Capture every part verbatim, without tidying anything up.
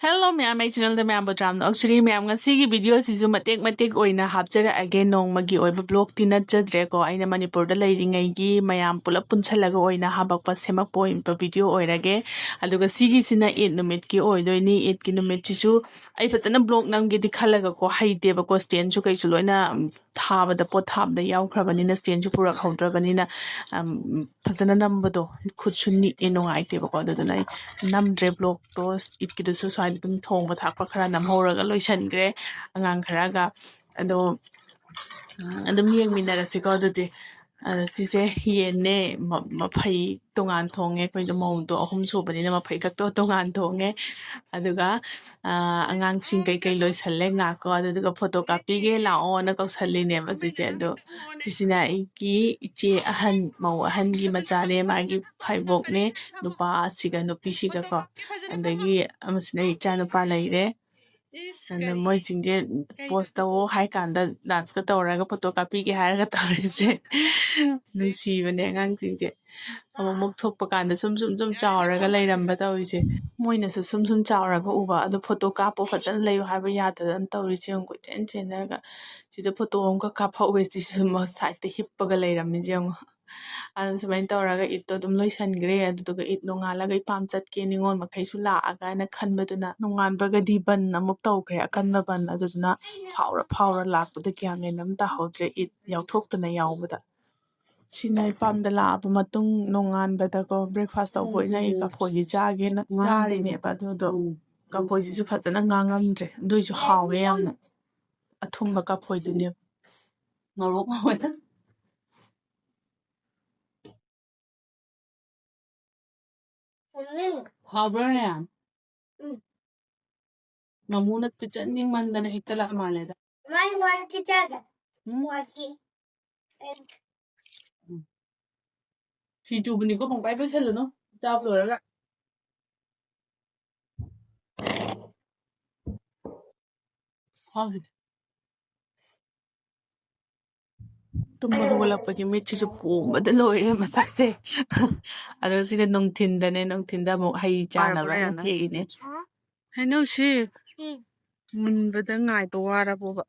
Hello ꯃꯌꯥꯝ, ꯑꯩ channelꯗ ꯃꯌꯥꯝꯕꯨ ꯇꯔꯥꯝꯅ ꯑꯣꯛꯆꯔꯤ꯫ ꯃꯌꯥꯝ, ꯉꯁꯤꯒꯤ videoꯁꯤꯁꯨ ꯃꯇꯦꯛ ꯃꯇꯦꯛ ꯑꯣꯏꯅ ꯍꯥꯞꯆꯔꯛꯑꯒꯦ, ꯅꯣꯡꯃꯒꯤ ꯑꯣꯏꯕ vlogꯇꯤ ꯅꯠꯆꯗ꯭ꯔꯦꯀꯣ꯫ ꯑꯩꯅ ꯃꯅꯤꯄꯨꯔꯗ ꯂꯩꯔꯤꯉꯩꯒꯤ ꯃꯌꯥꯝ ꯄꯨꯂꯞ ꯄꯨꯟꯁꯜꯂꯒ ꯑꯣꯏꯅ ꯍꯥꯄꯛꯄ, ꯁꯦꯝꯃꯛꯄ ꯑꯣꯏꯕ video ꯑꯣꯏꯔꯒꯦ꯫ ꯑꯗꯨꯒ ꯁꯤꯒꯤꯁꯤꯅ ꯏꯗ ꯅꯨꯃꯤꯠꯀꯤ ꯑꯣꯏꯗꯣꯏꯅꯤ꯫ ꯏꯗꯀꯤ ꯅꯨꯃꯤꯠꯁꯤꯁꯨ ꯑꯩ ꯐꯖꯅ vlog ꯅꯝꯒꯦꯗꯤ ꯈꯜꯂꯒꯀꯣ, ꯍꯩꯇꯦꯕꯀꯣ, standꯁꯨ ꯀꯩꯁꯨ ꯂꯣꯏꯅ, ꯎꯝ, ꯊꯥꯕꯗ, ꯄꯣꯠ ꯊꯥꯕꯗ ꯌꯥꯎꯈ꯭ꯔꯕꯅꯤꯅ, standꯁꯨ ꯄꯨꯔꯛꯍꯧꯗ꯭ꯔꯕꯅꯤꯅ, ꯎꯝ, ꯐꯖꯅ ꯅꯝꯕꯗꯣ ꯈꯨꯠꯁꯨ ꯅꯤꯛꯑꯦ, ꯅꯨꯡꯉꯥꯏꯇꯦꯕꯀꯣ꯫ ꯑꯗꯨꯗꯨꯅ ꯑꯩ ꯅꯝꯗ꯭ꯔꯦ vlogꯇꯣ꯫ ꯏꯗꯀꯤꯗꯨꯁꯨ ꯁ꯭ꯋꯥꯏꯗ ꯑꯗꯨꯝ ꯊꯣꯡꯕ ꯊꯥꯛꯄ ꯈꯔ ꯅꯝꯍꯧꯔꯒ ꯂꯣꯏꯁꯟꯈ꯭ꯔꯦ ꯑꯉꯥꯡ ꯈꯔꯒ꯫ ꯑꯗꯣ, ꯎꯝ, ꯑꯗꯨꯝ ꯌꯦꯡꯃꯤꯟꯅꯔꯁꯤꯀꯣ ꯑꯗꯨꯗꯤ꯫ ꯑꯗꯣ ꯁꯤꯁꯦ ꯌꯦꯟꯅꯦ, ꯃ-, ꯃꯐꯩ ꯇꯣꯉꯥꯟ ꯊꯣꯡꯉꯦ꯫ ꯑꯩꯈꯣꯏꯗꯣ ꯃꯧꯗꯣ ꯑꯍꯨꯝ ꯁꯨꯕꯅꯤꯅ ꯃꯐꯩ ꯈꯛꯇꯣ ꯇꯣꯉꯥꯟ ꯊꯣꯡꯉꯦ꯫ ꯑꯗꯨꯒ, ꯑ, ꯑꯉꯥꯡꯁꯤꯡ ꯀꯩꯀꯩ ꯂꯣꯏꯁꯜꯂꯦ ꯉꯥꯛꯀꯣ, ꯑꯗꯨꯗꯨꯒ photo ꯀꯥꯞꯄꯤꯒꯦ ꯂꯥꯛꯑꯣꯅ ꯀꯧꯁꯜꯂꯤꯅꯦꯕ ꯁꯤꯁꯦ꯫ ꯑꯗꯣ ꯁꯤꯁꯤꯅ ꯑꯩꯒꯤ ꯏꯆꯦ ꯑꯍꯟ, ꯃꯧ ꯑꯍꯟꯒꯤ ꯃꯆꯥꯅꯦ, ꯃꯥꯒꯤ ꯐꯥꯏꯕꯣꯛꯅꯦ, ꯅꯨꯄꯥꯁꯤꯒ ꯅꯨꯄꯤꯁꯤꯒꯀꯣ꯫ ꯑꯗꯒꯤ ꯑꯃꯁꯤꯅ ꯏꯆꯥ ꯅꯨꯄꯥ ꯂꯩꯔꯦ꯫ ꯑꯗ ꯃꯣꯏꯁꯤꯡꯁꯦ pose ꯇꯧꯑꯣ ꯍꯥꯏ ꯀꯥꯟꯗ danceꯀ ꯇꯧꯔꯒ photo ꯀꯥꯞꯄꯤꯒꯦ ꯍꯥꯏꯔꯒ ꯇꯧꯔꯤꯁꯦ꯫ ꯅꯨꯡꯁꯤꯕꯅꯦ ꯑꯉꯥꯡꯁꯤꯡꯁꯦ꯫ ꯑꯃꯨꯛꯃꯨꯛ ꯊꯣꯛꯄ ꯀꯥꯟꯗ ꯁꯨꯝ ꯁꯨꯝ ꯁꯨꯝ ꯆꯥꯎꯔꯒ ꯂꯩꯔꯝꯕ ꯇꯧꯔꯤꯁꯦ꯫ ꯃꯣꯏꯅꯁꯨ ꯁꯨꯝ ꯁꯨꯝ ꯆꯥꯎꯔꯒ ꯎꯕ꯫ ꯑꯗꯣ photo ꯀꯥꯞꯄꯣ, ꯐꯖꯅ ꯂꯩꯌꯨ ꯍꯥꯏꯕ ꯌꯥꯗꯗꯅ ꯇꯧꯔꯤꯁꯦ ꯌꯦꯡꯉꯨ, ꯀꯣꯏꯆꯦꯟ ꯆꯦꯟꯅꯔꯒ꯫ ꯁꯤꯗ photo ꯑꯃꯈꯛ ꯀꯥꯞꯍꯧꯋꯦ, ꯁꯤꯁꯨ ꯃ-, sideꯇ ꯍꯤꯞꯄꯒ ꯂꯩꯔꯝꯃꯤꯁꯦ ꯌꯦꯡꯉꯨ꯫ ꯑꯗꯨ ꯁꯨꯃꯥꯏꯅ ꯇꯧꯔꯒ ꯏꯗꯇꯣ ꯑꯗꯨꯝ ꯂꯣꯏꯁꯟꯈ꯭ꯔꯦ꯫ ꯑꯗꯨꯗꯨꯒ ꯏꯗ ꯅꯣꯡꯉꯥꯜꯂꯒ ꯏꯄꯥꯝ ꯆꯠꯀꯦ, ꯅꯤꯉꯣꯜ ꯃꯈꯩꯁꯨ ꯂꯥꯛꯑꯒꯅ ꯈꯟꯕꯗꯨꯅ ꯅꯣꯡꯉꯥꯟꯕꯒꯗꯤ ꯕꯟ ꯑꯃꯨꯛ ꯇꯧꯈ꯭ꯔꯦ, ꯑꯀꯟꯕ ꯕꯟ꯫ ꯑꯗꯨꯗꯨꯅ ꯐꯥꯎꯔ ꯐꯥꯎꯔ ꯂꯥꯛꯄꯗ ꯒ꯭ꯌꯥꯟ ꯃꯦꯟ ꯑꯃ ꯇꯥꯍꯧꯗ꯭ꯔꯦ ꯏꯗ ꯌꯥꯎꯊꯣꯛꯇꯅ ꯌꯥꯎꯕꯗ꯫ ꯁꯤꯅ ꯏꯄꯥꯝꯗ ꯂꯥꯛꯑꯕ ꯃꯇꯨꯡ ꯅꯣꯡꯉꯥꯟꯕꯗꯀꯣ breakfast ꯇꯧꯕ ꯑꯣꯏꯅ ꯑꯩ ꯀꯐꯣꯏꯁꯤ ꯆꯥꯒꯦꯅ ꯆꯥꯔꯤꯅꯦꯕ꯫ ꯑꯗꯨꯗꯣ ꯀꯐꯣꯏꯁꯤꯁꯨ ꯐꯖꯅ ꯉꯥꯡꯉꯝꯗ꯭ꯔꯦ, ꯑꯗꯨꯏꯁꯨ ꯍꯥꯎꯋꯦ ꯌꯥꯝꯅ꯫ ꯑꯊꯨꯝꯕ ꯀꯐꯣꯏꯗꯨꯅꯦꯕ꯫ ꯉꯧꯔꯣꯛ ꯉꯧꯋꯦ꯫ ꯍꯥꯎꯕ꯭ꯔꯣꯅꯦ? ꯎꯝ꯫ ꯃꯃꯨꯅ ꯄꯤꯖꯅꯤꯡꯃꯟꯗꯅ ꯍꯦꯛꯇ ꯂꯥꯛ ꯃꯥꯜꯂꯦꯗ꯫ ꯃꯥꯏ ꯋꯥꯟ ꯄꯤꯖꯒꯦ꯫ ꯎꯝ? ꯋꯥꯟ꯫ ꯎꯝ꯫ ꯐꯤ ꯇꯨꯕꯅꯤꯀꯣ, ꯄꯪꯄꯥꯏ ꯄꯥꯏꯁꯜꯂꯨꯅꯨ꯫ ꯆꯥꯕ ꯂꯣꯏꯔꯒ꯫ ꯍꯥꯎ꯫ ꯇꯨꯝꯕ ꯍꯧꯒꯠꯂꯛꯄꯒꯤ ꯃꯤꯠꯁꯤꯁꯨ ꯄꯣꯝꯕꯗ ꯂꯣꯏꯔꯦ ꯃꯁꯛꯁꯦ꯫ ꯑꯗꯣ ꯁꯤꯅ ꯅꯨꯡꯊꯤꯟꯗꯅꯦ, ꯅꯨꯡꯊꯤꯟꯗ ꯑꯃꯨꯛ ꯍꯩ ꯆꯥꯅꯕ ꯍꯥꯏꯅ ꯍꯦꯛꯏꯅꯦ꯫ ꯍꯩꯅꯧꯁꯤ ꯎꯝ꯫ ꯃꯨꯟꯕꯗ ꯉꯥꯏꯕ ꯋꯥꯔꯕꯣꯕ?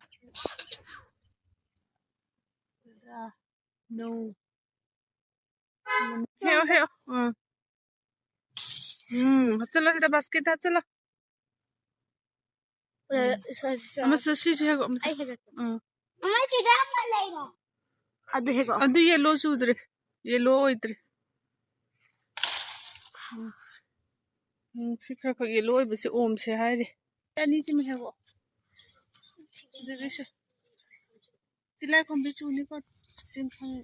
ꯅꯣ꯫ ꯍꯦꯛꯑꯣ, ꯍꯦꯛꯑꯣ꯫ ꯑꯥ꯫ ꯎꯝ, ꯍꯥꯞꯆꯜꯂꯣ ꯁꯤꯗ, ꯕꯥꯁꯀꯦꯠꯇ ꯍꯥꯞꯆꯜꯂꯣ꯫ ꯑꯦ, ꯎꯝ꯫ ꯁ-, ꯁ-, ꯑꯃꯁꯨ ꯁꯤꯁꯨ ꯍꯦꯛꯑꯣ, ꯑꯃꯁꯨ꯫ ꯑꯩ ꯍꯦꯛꯂꯛꯀꯦ꯫ ꯎꯝ꯫ ꯃꯃꯥ, ꯁꯤꯗ ꯑꯃ ꯂꯩꯔꯦ꯫ ꯑꯗꯨ ꯍꯦꯛꯂꯛꯑꯣ꯫ ꯑꯗꯨ ꯌꯦꯜꯂꯣ ꯆꯨꯗ꯭ꯔꯦ꯫ ꯌꯦꯜꯂꯣ ꯑꯣꯏꯗ꯭ꯔꯦ꯫ ꯎꯝ꯫ ꯎꯝ, ꯁꯤ ꯈꯔ ꯈꯔ ꯌꯦꯜꯂꯣ ꯑꯣꯏꯕꯁꯦ ꯑꯣꯝꯁꯦ ꯍꯥꯏꯔꯤ꯫ ꯑꯅꯤꯁꯤꯃ ꯍꯦꯛꯂꯛꯑꯣ꯫ ꯑꯗꯨꯗꯤ ꯁꯦ꯫ ꯇꯤꯜꯂꯥꯏꯈꯣꯝꯕꯤ ꯆꯨꯅꯤꯀꯣ꯫ ꯆꯤꯡꯈꯣꯡ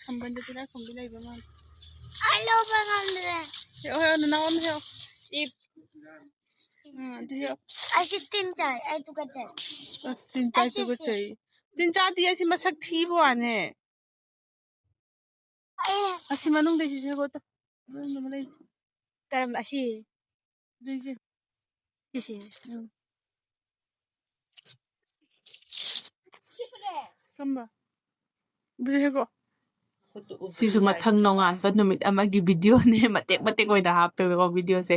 ꯁꯝꯕꯟꯗ ꯇꯤꯜꯂꯥꯏꯈꯣꯝꯕꯤ ꯂꯩꯕ ꯃꯥꯜꯂꯦ꯫ ꯑꯩ ꯂꯧꯕ ꯉꯝꯗ꯭ꯔꯦ꯫ ꯍꯦꯛꯑꯣ, ꯍꯦꯛꯑꯣ, ꯅꯅꯥꯎ ꯑꯃ ꯍꯦꯛꯑꯣ꯫ ꯏ-, ꯑꯥ, ꯑꯗꯨ ꯍꯦꯛꯑꯣ꯫ ꯑꯩꯁꯨ ꯇꯤꯟ ꯆꯥꯏ, ꯑꯩ ꯇꯨꯀꯠꯆꯩ꯫ ꯑꯁ, ꯇꯤꯟ ꯆꯥꯏ, ꯑꯩꯁꯨ ꯇꯨꯀꯠꯆꯩ꯫ ꯇꯤꯟ ꯆꯥꯗꯦ, ꯑꯁꯤ ꯃꯁꯛ ꯊꯤꯕ ꯋꯥꯅꯦ꯫ ꯑꯦ꯫ ꯑꯁꯤ ꯃꯅꯨꯡꯗ ꯁꯤꯁꯦ ꯍꯦꯛꯑꯣ ꯇ꯫ ꯃꯅꯨꯡꯗ ꯑꯃ ꯂꯩ꯫ ꯀꯔꯝꯕ? ꯑꯁꯤ? ꯑꯗꯨꯏꯁꯦ꯫ ꯁꯤꯁꯦ꯫ ꯎꯝ꯫ ꯀꯔꯝꯕ? ꯑꯗꯨꯁꯨ ꯍꯦꯛꯑꯣ꯫ ꯁꯤꯁꯨ ꯃꯊꯪ ꯅꯣꯡꯉꯥꯟꯕ ꯅꯨꯃꯤꯠ ꯑꯃꯒꯤ ꯚꯤꯗꯤꯑꯣꯅꯦ꯫ ꯃꯇꯦꯛ ꯃꯇꯦꯛ ꯑꯣꯏꯅ ꯍꯥꯞꯄꯦꯕꯀꯣ ꯚꯤꯗꯤꯑꯣꯁꯦ꯫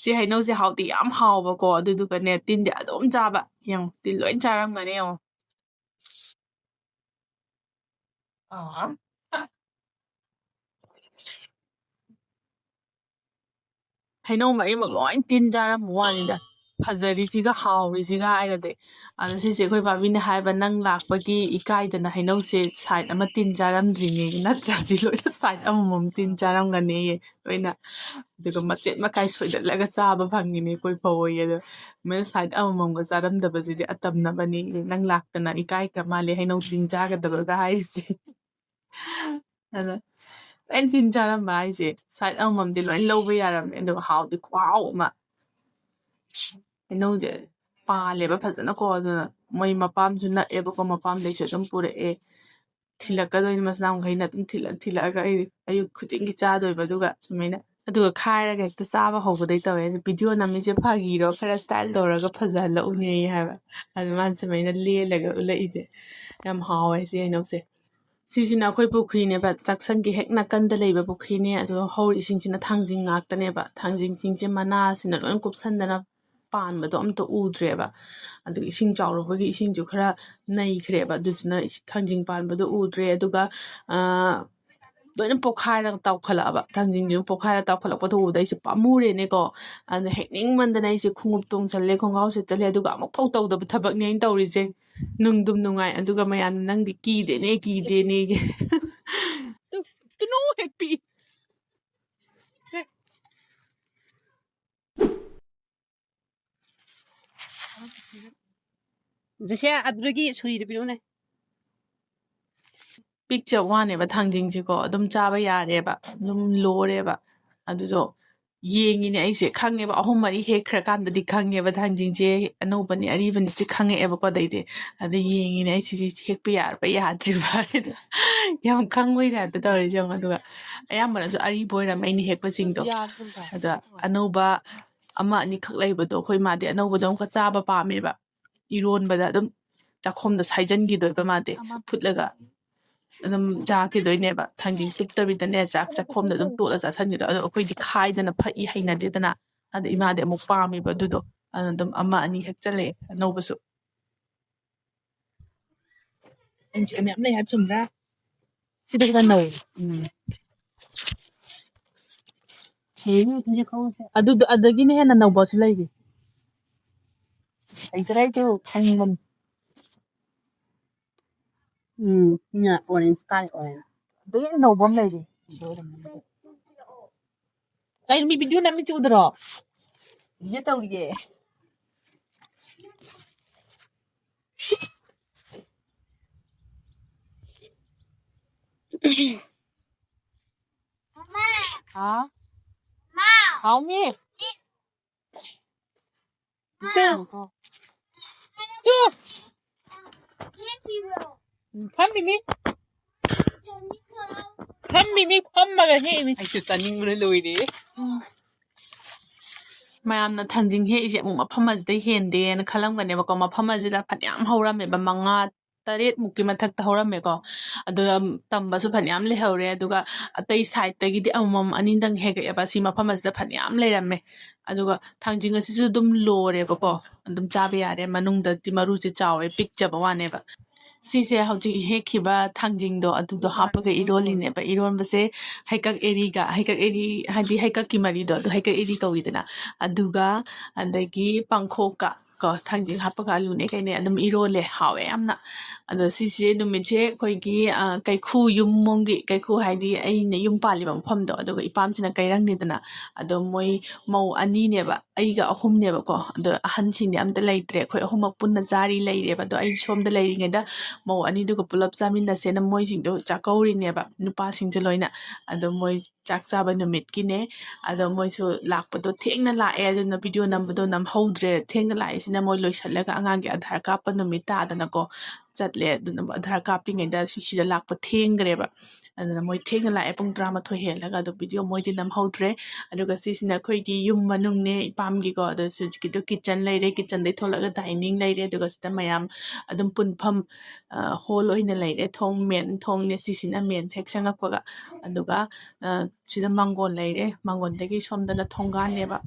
ꯁꯤ ꯍꯩꯅꯧꯁꯦ ꯍꯥꯎꯗꯤ ꯌꯥꯝ ꯍꯥꯎꯕꯀꯣ, ꯑꯗꯨꯗꯨꯒꯅꯦ, ꯇꯤꯟꯗꯤ ꯑꯗꯨꯝ ꯆꯥꯕ꯫ ꯌꯦꯡꯉꯣ, ꯇꯤꯟ ꯂꯣꯏ ꯆꯥꯔꯝꯒꯅꯤ ꯌꯦꯡꯉꯣ꯫ ꯑꯥ꯫ ꯍꯩꯅꯧ ꯃꯔꯤꯃꯛ ꯂꯣꯏ ꯇꯤꯟ ꯆꯥꯔꯝꯕ ꯋꯥꯅꯤꯗ꯫ ꯐꯖꯔꯤꯁꯤꯒ ꯍꯥꯎꯔꯤꯁꯤꯒ ꯍꯥꯏꯔꯗꯤ꯫ ꯑꯗꯣ ꯁꯤꯁꯦ ꯑꯩꯈꯣꯏ ꯚꯥꯕꯤꯅ ꯍꯥꯏꯕ, "ꯅꯪ ꯂꯥꯛꯄꯒꯤ ꯏꯀꯥꯏꯗꯅ ꯍꯩꯅꯧꯁꯦ side ꯑꯃ ꯇꯤꯟ ꯆꯥꯔꯝꯗ꯭ꯔꯤꯅꯦ, ꯅꯠꯇ꯭ꯔꯗꯤ ꯂꯣꯏꯅ side ꯑꯃꯃꯝ ꯇꯤꯟ ꯆꯥꯔꯝꯒꯅꯤꯌꯦ ꯂꯣꯏꯅ꯫ ꯑꯗꯨꯒ ꯃꯆꯦꯠ ꯃꯀꯥꯏ ꯁꯣꯏꯗꯠꯂꯒ ꯆꯥꯕ ꯐꯪꯉꯤꯅꯦ ꯑꯩꯈꯣꯏ ꯐꯥꯎ ꯍꯣꯏ꯫ ꯑꯗꯣ ꯃꯣꯏꯅ side ꯑꯃꯃꯝꯒ ꯆꯥꯔꯝꯗꯕꯁꯤꯗꯤ ꯑꯇꯝꯅꯕꯅꯤ꯫ ꯅꯪ ꯂꯥꯛꯇꯅ ꯏꯀꯥꯏꯈ꯭ꯔ ꯃꯥꯜꯂꯦ ꯍꯩꯅꯧ ꯇꯤꯟ ꯆꯥꯒꯗꯕꯒ ꯍꯥꯏꯔꯤꯁꯦ꯫" ꯑꯗ ꯂꯣꯏ ꯇꯤꯟ ꯆꯥꯔꯝꯕ ꯍꯥꯏꯁꯦ, side ꯑꯃꯃꯝꯗꯤ ꯂꯣꯏ ꯂꯧꯕ ꯌꯥꯔꯝꯃꯦ, ꯑꯗꯨꯒ ꯍꯥꯎꯗꯤ ꯈꯨꯍꯥꯎ ꯑꯃ꯫ ꯍꯩꯅꯧꯁꯦ ꯄꯥꯜꯂꯦꯕ ꯐꯖꯅꯀꯣ, ꯑꯗꯨꯅ ꯃꯣꯏ ꯃꯄꯥꯝꯁꯨ ꯅꯛꯑꯦꯕꯀꯣ, ꯃꯄꯥꯝꯗꯩꯁꯨ ꯑꯗꯨꯝ ꯄꯨꯔꯛꯑꯦ꯫ ꯊꯤꯜꯂꯛꯀꯗꯣꯏꯅꯤ ꯃꯆꯤꯟ ꯃꯅꯥꯎꯈꯩꯅ ꯑꯗꯨꯝ ꯊꯤꯜꯂ ꯊꯤꯜꯂꯛꯑꯒ ꯑꯩ ꯑꯌꯨꯛ ꯈꯨꯗꯤꯡꯒꯤ ꯆꯥꯗꯣꯏꯕ, ꯑꯗꯨꯒ ꯁꯨꯃꯥꯏꯅ, ꯑꯗꯨꯒ ꯈꯥꯏꯔꯒ ꯍꯦꯛꯇ ꯆꯥꯕ ꯍꯧꯕꯗꯩ ꯇꯧꯋꯦ꯫ ꯑꯗꯨ ꯚꯤꯗꯤꯑꯣ ꯅꯝꯃꯤꯁꯦ ꯐꯥꯒꯤꯔꯣ, ꯈꯔ style ꯇꯧꯔꯒ ꯐꯖꯍꯜꯂꯛꯎꯅꯦ ꯍꯥꯏꯕ꯫ ꯑꯗꯨ ꯃꯥꯅ ꯁꯨꯃꯥꯏꯅ ꯂꯦꯜꯂꯒ ꯎꯠꯂꯛꯏꯁꯦ ꯌꯥꯝ ꯍꯥꯎꯋꯦ ꯁꯤ ꯍꯩꯅꯧꯁꯦ꯫ ꯁꯤꯁꯤꯅ ꯑꯩꯈꯣꯏ ꯄꯨꯈ꯭ꯔꯤꯅꯦꯕ, ꯆꯥꯛꯁꯪꯒꯤ ꯍꯦꯛ ꯅꯥꯀꯟꯗ ꯂꯩꯕ ꯄꯨꯈ꯭ꯔꯤꯅꯦ꯫ ꯑꯗꯨꯒ ꯍꯧꯔꯤꯁꯤꯡꯁꯤꯅ ꯊꯥꯡꯖꯤꯡ ꯉꯥꯛꯇꯅꯦꯕ꯫ ꯊꯥꯡꯖꯤꯡꯁꯤꯡꯁꯦ ꯃꯅꯥꯁꯤꯅ ꯂꯣꯏ ꯀꯨꯞꯁꯟꯗꯅ ꯄꯥꯟꯕꯗꯣ ꯑꯝꯇ ꯎꯗ꯭ꯔꯦꯕ꯫ ꯑꯗꯨꯒ ꯏꯁꯤꯡ ꯆꯥꯎꯔꯨꯕꯒꯤ ꯏꯁꯤꯡꯁꯨ ꯈꯔ ꯅꯩꯈ꯭ꯔꯦꯕ꯫ ꯑꯗꯨꯗꯨꯅ ꯏꯁ-, ꯊꯥꯡꯖꯤꯡ ꯄꯥꯟꯕꯗꯣ ꯎꯗ꯭ꯔꯦ꯫ ꯑꯗꯨꯒ, ꯑ, ꯂꯣꯏꯅ ꯄꯣꯛꯈꯥꯏꯔꯒ ꯇꯥꯎꯈꯠꯂꯛꯑꯕ꯫ ꯊꯥꯡꯖꯤꯡꯁꯤꯅ ꯄꯣꯛꯈꯥꯏꯔꯒ ꯇꯥꯎꯈꯠꯂꯛꯄꯗꯣ ꯎꯕꯗ ꯑꯩꯁꯦ ꯄꯥꯝꯃꯨꯔꯦꯅꯦꯀꯣ꯫ ꯑꯗꯨꯅ ꯍꯦꯛꯅꯤꯡꯃꯟꯗꯅ ꯑꯩꯁꯦ ꯈꯣꯡꯎꯞ ꯇꯣꯡꯁꯜꯂꯦ, ꯈꯣꯡꯒ꯭ꯔꯥꯎ ꯁꯦꯠꯆꯜꯂꯦ, ꯑꯗꯨꯒ ꯑꯃꯨꯛꯐꯥꯎ ꯇꯧꯗꯕ ꯊꯕꯛꯅꯦ ꯑꯩꯅ ꯇꯧꯔꯤꯁꯦ꯫ ꯅꯨꯡꯗꯨꯝ ꯅꯨꯡꯉꯥꯏ꯫ ꯑꯗꯨꯒ ꯃꯌꯥꯝꯅ "ꯅꯪꯗꯤ ꯀꯤꯗꯦꯅꯦ, ꯀꯤꯗꯦꯅꯦ"ꯒꯤ꯫ ꯇꯨ, ꯇꯨꯅꯨ ꯍꯦꯛꯄꯤ꯫ ꯁꯦ꯫ ꯖꯦꯁꯤꯌꯥ, ꯑꯗꯨꯗꯒꯤ ꯁꯨꯔꯤꯗꯨ ꯄꯤꯔꯛꯎꯅꯦ꯫ ꯄꯤꯛꯆ ꯋꯥꯅꯦꯕ ꯊꯥꯡꯖꯤꯡꯁꯤꯀꯣ, ꯑꯗꯨꯝ ꯆꯥꯕ ꯌꯥꯔꯦꯕ, ꯑꯗꯨꯝ ꯂꯣꯔꯦꯕ꯫ ꯑꯗꯨꯗꯣ ꯌꯦꯡꯉꯤꯅꯦ ꯑꯩꯁꯦ, ꯈꯪꯉꯦꯕ, ꯑꯍꯨꯝ ꯃꯔꯤ ꯍꯦꯛꯈ꯭ꯔꯀꯥꯟꯗꯗꯤ ꯈꯪꯉꯦꯕ ꯊꯥꯡꯖꯤꯡꯁꯦ ꯑꯅꯧꯕꯅꯤ ꯑꯔꯤꯕꯅꯤꯁꯦ ꯈꯪꯉꯛꯑꯦꯕꯀꯣ꯫ ꯑꯗꯩꯗꯤ ꯑꯗ ꯌꯦꯡꯉꯤꯅꯦ ꯑꯩꯁꯦ, ꯁꯤ ꯍꯦꯛꯄ ꯌꯥꯔꯕ ꯌꯥꯗ꯭ꯔꯤꯕ ꯍꯥꯏꯅ ꯌꯥꯝ ꯈꯪꯕꯩ ꯇꯥꯏꯞꯇ ꯇꯧꯔꯤꯁꯦ ꯌꯦꯡꯉꯣ꯫ ꯑꯗꯨꯒ ꯑꯌꯥꯝꯕꯅꯁꯨ ꯑꯔꯤꯕ ꯑꯣꯏꯔꯝꯃꯦ ꯑꯩꯅ ꯍꯦꯛꯄꯁꯤꯡꯗꯣ꯫ ꯑꯗ ꯑꯅꯧꯕ ꯑꯃ ꯑꯅꯤꯈꯛ ꯂꯩꯕꯗꯣ ꯑꯩꯈꯣꯏ ꯃꯥꯗꯤ ꯑꯅꯧꯕꯗꯣ ꯑꯃꯨꯛꯀ ꯆꯥꯕ ꯄꯥꯝꯃꯦꯕ꯫ ꯏꯔꯣꯟꯕꯗ ꯑꯗꯨꯝ ꯆꯥꯛꯈꯣꯝꯗ ꯁꯥꯏꯖꯟꯈꯤꯗꯣꯏꯕ ꯃꯥꯗꯤ꯫ ꯐꯨꯠꯂꯒ ꯑꯗꯨꯝ ꯆꯥꯈꯤꯗꯣꯏꯅꯦꯕ꯫ ꯊꯥꯡꯖꯤꯡ ꯆꯨꯞꯇꯕꯤꯗꯅꯦ, ꯆꯥꯛ ꯆꯥꯛꯈꯣꯝꯗ ꯑꯗꯨꯝ ꯇꯣꯠꯂ ꯆꯥꯁꯟꯈꯤꯗꯣꯏ꯫ ꯑꯗꯣ ꯑꯩꯈꯣꯏꯗꯤ ꯈꯥꯏꯗꯅ ꯐꯛꯏ, ꯍꯩꯅꯗꯦꯗꯅ꯫ ꯑꯗ ꯏꯃꯥꯗꯤ ꯑꯃꯨꯛ ꯄꯥꯝꯃꯦꯕ ꯑꯗꯨꯗꯣ꯫ ꯑꯗꯨꯅ ꯑꯗꯨꯝ ꯑꯃ ꯑꯅꯤ ꯍꯦꯛꯆꯜꯂꯛꯑꯦ ꯑꯅꯧꯕꯁꯨ꯫ ꯑꯩꯅ ꯁꯤꯗ ꯃꯌꯥꯝ ꯂꯩ ꯍꯥꯏꯕ ꯆꯨꯝꯕ꯭ꯔꯥ? ꯁꯤꯗ ꯈꯤꯇꯪ ꯅꯧꯋꯦ꯫ ꯎꯝ꯫ ꯑꯗꯨꯗꯣ, ꯑꯗꯒꯤꯅ ꯍꯦꯟꯅ ꯅꯧꯕꯁꯨ ꯂꯩꯔꯤ꯫ ꯂꯩꯖꯔꯦ ꯑꯩꯁꯨ ꯈꯪꯅꯤꯡꯕꯅꯤ꯫ ꯎꯝ, ꯁꯤꯅ orange ꯀꯥꯏ orange꯫ ꯑꯗꯒꯤ ꯍꯦꯟꯅ ꯅꯧꯕ ꯑꯃ ꯂꯩꯔꯤ꯫ ꯀꯩꯅꯣ ꯃꯤ video ꯅꯝꯃꯤ ꯎꯗ꯭ꯔꯣ? Video ꯇꯧꯔꯤꯌꯦ꯫ ꯍꯥꯎ? ꯍꯥꯎꯃꯤ? ꯇꯨ꯫ ꯇꯨ꯫ ꯐꯝꯃꯤꯅꯤ꯫ ꯐꯝꯃꯤꯅꯤ, ꯐꯝꯃꯒ ꯍꯦꯛꯏꯅꯤ꯫ ꯑꯩꯁꯨ ꯆꯥꯅꯤꯡꯕꯅ ꯂꯣꯏꯔꯦ꯫ ꯃꯌꯥꯝꯅ ꯊꯥꯡꯖꯤꯡ ꯍꯦꯛꯏꯁꯦ ꯑꯃꯨꯛ ꯃꯐꯝ ꯑꯁꯤꯗ ꯍꯦꯟꯗꯦꯅ ꯈꯜꯂꯝꯒꯅꯦꯕꯀꯣ꯫ ꯃꯐꯝ ꯑꯁꯤꯗ ꯐꯅꯌꯥꯝ ꯍꯧꯔꯝꯃꯦꯕ, ꯃꯉꯥ ꯇꯔꯦꯠꯃꯨꯛꯀꯤ ꯃꯊꯛꯇ ꯍꯧꯔꯝꯃꯦꯀꯣ꯫ ꯑꯗꯨꯒ ꯇꯝꯕꯁꯨ ꯐꯅꯌꯥꯝ ꯂꯩꯍꯧꯔꯦ꯫ ꯑꯗꯨꯒ ꯑꯇꯩ ꯁꯥꯏꯠꯇꯒꯤꯗꯤ ꯑꯃꯃꯝ ꯑꯅꯤꯗꯪ ꯍꯦꯛꯂꯛꯑꯦꯕ꯫ ꯁꯤ ꯃꯐꯝ ꯑꯁꯤꯗ ꯐꯅꯌꯥꯝ ꯂꯩꯔꯝꯃꯦ꯫ ꯑꯗꯨꯒ ꯊꯥꯡꯖꯤꯡ ꯑꯁꯤꯁꯨ ꯑꯗꯨꯝ ꯂꯣꯔꯦꯕꯀꯣ, ꯑꯗꯨꯝ ꯆꯥꯕ ꯌꯥꯔꯦ꯫ ꯃꯅꯨꯡꯗꯗꯤ ꯃꯔꯨꯁꯦ ꯆꯥꯎꯋꯦ, ꯄꯤꯛꯆꯕ ꯋꯥꯅꯦꯕ꯫ ꯁꯤꯁꯦ ꯍꯧꯖꯤꯛ ꯍꯦꯛꯈꯤꯕ ꯊꯥꯡꯖꯤꯡꯗꯣ ꯑꯗꯨꯗꯣ ꯍꯥꯞꯄꯒ ꯏꯔꯣꯜꯂꯤꯅꯦꯕ꯫ ꯏꯔꯣꯟꯕꯁꯦ ꯍꯩꯀꯛ ꯑꯦꯔꯤꯒ, ꯍꯩꯀꯛ ꯑꯦꯔꯤ ꯍꯥꯏꯗꯤ ꯍꯩꯀꯛꯀꯤ ꯃꯔꯤꯗꯣ, ꯑꯗꯨ ꯍꯩꯀꯛ ꯑꯦꯔꯤ ꯀꯧꯏꯗꯅ, ꯑꯗꯨꯒ ꯑꯗꯒꯤ ꯄꯥꯡꯈꯣꯛꯀ ꯀꯣ, ꯊꯥꯡꯖꯤꯡ ꯍꯥꯞꯄꯒ ꯑꯂꯨꯅꯦ ꯀꯩꯅꯦ ꯑꯗꯨꯝ ꯏꯔꯣꯜꯂꯦ, ꯍꯥꯎꯋꯦ ꯌꯥꯝꯅ꯫ ꯑꯗꯣ ꯁꯤꯁꯦ ꯅꯨꯃꯤꯠꯁꯦ ꯑꯩꯈꯣꯏꯒꯤ, ꯑ, ꯀꯩꯈꯨ ꯌꯨꯝꯂꯣꯝꯒꯤ, ꯀꯩꯈꯨ ꯍꯥꯏꯗꯤ ꯑꯩꯅ ꯌꯨꯝ ꯄꯥꯜꯂꯤꯕ ꯃꯐꯝꯗꯣ, ꯑꯗꯨꯒ ꯏꯄꯥꯝꯁꯤꯅ ꯀꯩꯔꯪꯅꯤꯗꯅ꯫ ꯑꯗꯣ ꯃꯣꯏ ꯃꯧ ꯑꯅꯤꯅꯦꯕ, ꯑꯩꯒ ꯑꯍꯨꯝꯅꯦꯕꯀꯣ꯫ ꯑꯗꯣ ꯑꯍꯟꯁꯤꯡꯗꯤ ꯑꯝꯇ ꯂꯩꯇ꯭ꯔꯦ, ꯑꯩꯈꯣꯏ ꯑꯍꯨꯝꯃꯛ ꯄꯨꯟꯅ ꯆꯥꯔꯤ ꯂꯩꯔꯦꯕ꯫ ꯑꯗꯣ ꯑꯩ ꯁꯣꯝꯗ ꯂꯩꯔꯤꯉꯩꯗ ꯃꯧ ꯑꯅꯤꯗꯨꯒ ꯄꯨꯂꯞ ꯆꯥꯃꯤꯟꯅꯁꯦꯅ ꯃꯣꯏꯁꯤꯡꯗꯣ ꯆꯥꯛꯀꯧꯔꯤꯅꯦꯕ, ꯅꯨꯄꯥꯁꯤꯡꯁꯦ ꯂꯣꯏꯅ꯫ ꯑꯗꯣ ꯃꯣꯏ ꯆꯥꯛ ꯆꯥꯕ ꯅꯨꯃꯤꯠꯀꯤꯅꯦ꯫ ꯑꯗꯣ ꯃꯣꯏꯁꯨ ꯂꯥꯛꯄꯗꯣ ꯊꯦꯡꯅ ꯂꯥꯛꯑꯦ, ꯑꯗꯨꯅ ꯚꯤꯗꯤꯑꯣ ꯅꯝꯕꯗꯣ ꯅꯝꯍꯧꯗ꯭ꯔꯦ꯫ ꯊꯦꯡꯅ ꯂꯥꯛꯏꯁꯤꯅ ꯃꯣꯏ ꯂꯣꯏꯁꯤꯜꯂꯒ ꯑꯉꯥꯡꯒꯤ ꯑꯙꯥꯔ ꯀꯥꯞꯄ ꯅꯨꯃꯤꯠ ꯇꯥꯗꯅꯀꯣ ꯆꯠꯂꯦ꯫ ꯑꯗꯨꯅ ꯑꯙꯥꯔ ꯀꯥꯞꯄꯤꯉꯩꯗ ꯁꯤꯁꯤꯗ ꯂꯥꯛꯄ ꯊꯦꯡꯈ꯭ꯔꯦꯕ꯫ ꯑꯗꯨꯅ ꯃꯣꯏ ꯊꯦꯡꯅ ꯂꯥꯛꯑꯦ, ꯄꯨꯡ ꯇꯔꯥꯃꯥꯊꯣꯏ ꯍꯦꯜꯂꯒ꯫ ꯑꯗꯣ ꯚꯤꯗꯤꯑꯣ ꯃꯣꯏꯗꯤ ꯅꯝꯍꯧꯗ꯭ꯔꯦ꯫ ꯑꯗꯨꯒ ꯁꯤꯁꯤꯅ ꯑꯩꯈꯣꯏꯒꯤ ꯌꯨꯝ ꯃꯅꯨꯡꯅꯦ, ꯏꯄꯥꯝꯒꯤꯀꯣ꯫ ꯑꯗꯣ ꯍꯧꯖꯤꯛꯀꯤꯗꯣ ꯀꯤꯠꯆꯟ ꯂꯩꯔꯦ, ꯀꯤꯠꯆꯟꯗꯩ ꯊꯣꯛꯂꯛꯑꯒ ꯗꯥꯏꯅꯤꯡ ꯂꯩꯔꯦ, ꯑꯗꯨꯒ ꯁꯤꯗ ꯃꯌꯥꯝ ꯑꯗꯨꯝ ꯄꯨꯟꯐꯝ, ꯑ, ꯍꯣꯜ ꯑꯣꯏꯅ ꯂꯩꯔꯦ꯫ ꯊꯣꯡ, ꯃꯦꯟ ꯊꯣꯡꯅꯦ ꯁꯤꯁꯤꯅ, ꯃꯦꯟ ꯍꯦꯛ ꯆꯪꯉꯛꯄꯒ꯫ ꯑꯗꯨꯒ, ꯑ, ꯁꯤꯗ ꯃꯥꯡꯒꯣꯜ ꯂꯩꯔꯦ, ꯃꯥꯡꯒꯣꯜꯗꯒꯤ ꯁꯣꯝꯗꯅ ꯊꯣꯡꯒꯥꯟꯅꯦꯕ꯫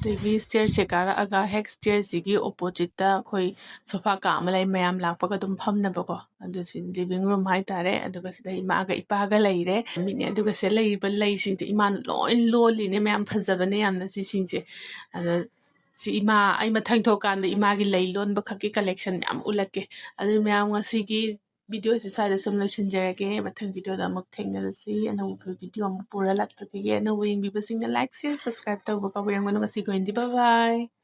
ꯑꯗꯒꯤ ꯁ꯭ꯇꯦꯌꯔꯁꯦ ꯀꯥꯔꯛꯑꯒ ꯍꯦꯛ ꯁ꯭ꯇꯦꯌꯔꯁꯤꯒꯤ ꯑꯣꯄꯣꯖꯤꯠꯇ ꯑꯩꯈꯣꯏ ꯁꯣꯐꯥ ꯀꯥ ꯑꯃ ꯂꯩ, ꯃꯌꯥꯝ ꯂꯥꯛꯄꯒ ꯑꯗꯨꯝ ꯐꯝꯅꯕꯀꯣ꯫ ꯑꯗꯨ ꯁꯤ ꯂꯤꯚꯤꯡ ꯔꯨꯝ ꯍꯥꯏꯇꯥꯔꯦ꯫ ꯑꯗꯨꯒ ꯁꯤꯗ ꯏꯃꯥꯒ ꯏꯄꯥꯒ ꯂꯩꯔꯦ꯫ ꯃꯤꯅꯦ꯫ ꯑꯗꯨꯒ ꯁꯤꯗ ꯂꯩꯔꯤꯕ ꯂꯩꯁꯤꯡꯁꯦ ꯏꯃꯥꯅ ꯂꯣꯏ ꯂꯣꯜꯂꯤꯅꯦ, ꯃꯌꯥꯝ ꯐꯖꯕꯅꯦ ꯌꯥꯝꯅ ꯁꯤꯁꯤꯡꯁꯦ꯫ ꯑꯗ ꯁꯤ ꯏꯃꯥ, ꯑꯩ ꯃꯊꯪ ꯊꯣꯛꯀꯥꯟꯗ ꯏꯃꯥꯒꯤ ꯂꯩ ꯂꯣꯟꯕ ꯈꯛꯀꯤ ꯀꯂꯦꯛꯁꯟ ꯃꯌꯥꯝ ꯎꯠꯂꯛꯀꯦ꯫ ꯑꯗꯨ ꯃꯌꯥꯝ, ꯉꯁꯤꯒꯤ ꯚꯤꯗꯤꯑꯣꯁꯤ ꯁ꯭ꯋꯥꯏꯗ ꯁꯨꯝ ꯂꯣꯏꯁꯤꯟꯖꯔꯒꯦ꯫ ꯃꯊꯪ ꯚꯤꯗꯤꯑꯣꯗ ꯑꯃꯨꯛ ꯊꯦꯡꯅꯔꯁꯤ꯫ ꯑꯅꯧꯕ ꯚꯤꯗꯤꯑꯣ ꯑꯃꯨꯛ ꯄꯨꯔ ꯂꯥꯛꯆꯈꯤꯒꯦ꯫ ꯑꯅꯧꯕ ꯌꯦꯡꯕꯤꯕꯁꯤꯡꯅ like, share, subscribe ꯇꯧꯕ ꯀꯥꯎꯕꯤꯔꯝꯒꯅꯨ꯫ ꯉꯁꯤꯒꯤ ꯑꯣꯏꯅꯗꯤ bye bye꯫